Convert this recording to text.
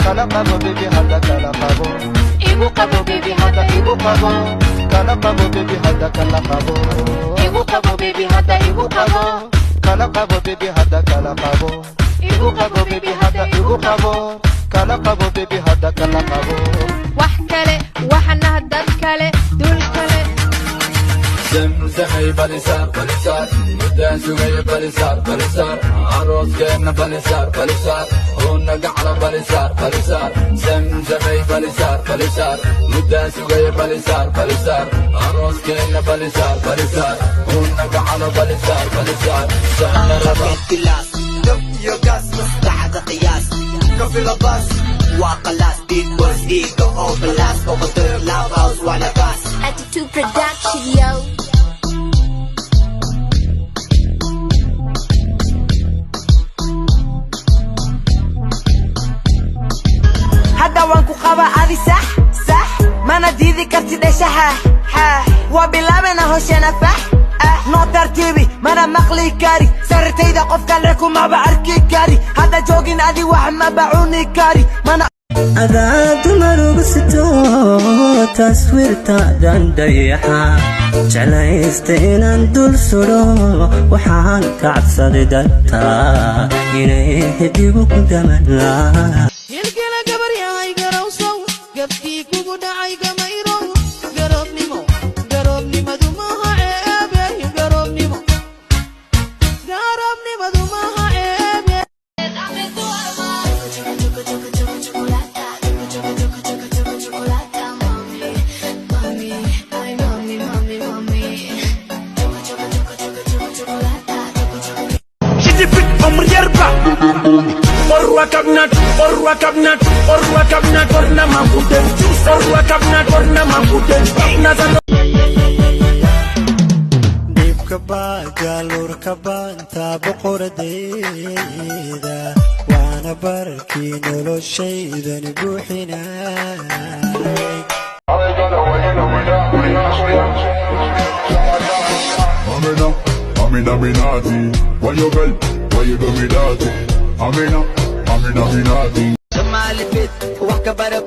Kala qabo, baby, hadda kala qabo. Igu qabo, baby, hadda igu qabo. Kala qabo, baby, hadda kala qabo. Igu qabo, baby, hadda igu qabo. Kala qabo, baby, hadda kala qabo. Igu qabo, baby, hadda igu qabo. Kala qabo, baby, hadda kala qabo. Wax kale waxana dad kale dul kale. Zamzamay balisaar, balisaar, muddaan sugaya, balisaar, balisaar, arooskeenna, balisaar, balisaar, uuna gacla, balisaar, balisaar. Zamzamay balisaar, balisaar, muddaan sugaya, balisaar, balisaar, arooskeenna, balisaar, balisaar, uuna gaclo, balisaar, balisaar. Kilaas dab iyo gaas, maskaxda qiyaas kafila baas, waa qalaas, big boys iiga oo balaas boqotoy love house waa nagaas. Attitude Production, yo. Hadda waan ku qabaa adi, sax sax, mana diidi kartid dheshaha xaax. Waa bilaabena hosheena fax ah, noo tartiibi, mana maqli kari sarirtayda qof kale kumaba arki kari. Hadda joogin adi wax maba cuni kari mana. Adaa dumar ugu sito taswiirtaadan dayaxa, jeclaysta inaan dul sudho. Waxaan ka cabsaday dartaa inay xidigu ku daman. Hilgela gabaryahay garowsow, gabkii kugu dhacay gamayrow. Garoobnimo, garoobnimadu maaha ceebe. Garoobnimo, garoobnimadu maaha ceebe. Dame tu alma. Choco, choco, choco, choco, chocolata. Choco, choco, choco, choco, chocolata, mami, mami, ay, mami, mami, mami. Choco, choco, choco, choco, choco, chocolata. Choco, choco. Dhibka baagaaluurka baantaa boqoradayda, waana barkii noloshaydani buuxinay. Amina, Amina, Minati. Why you girl? Why you do me dirty? Amina, Amina, Minati. Somali bit wax ka bara.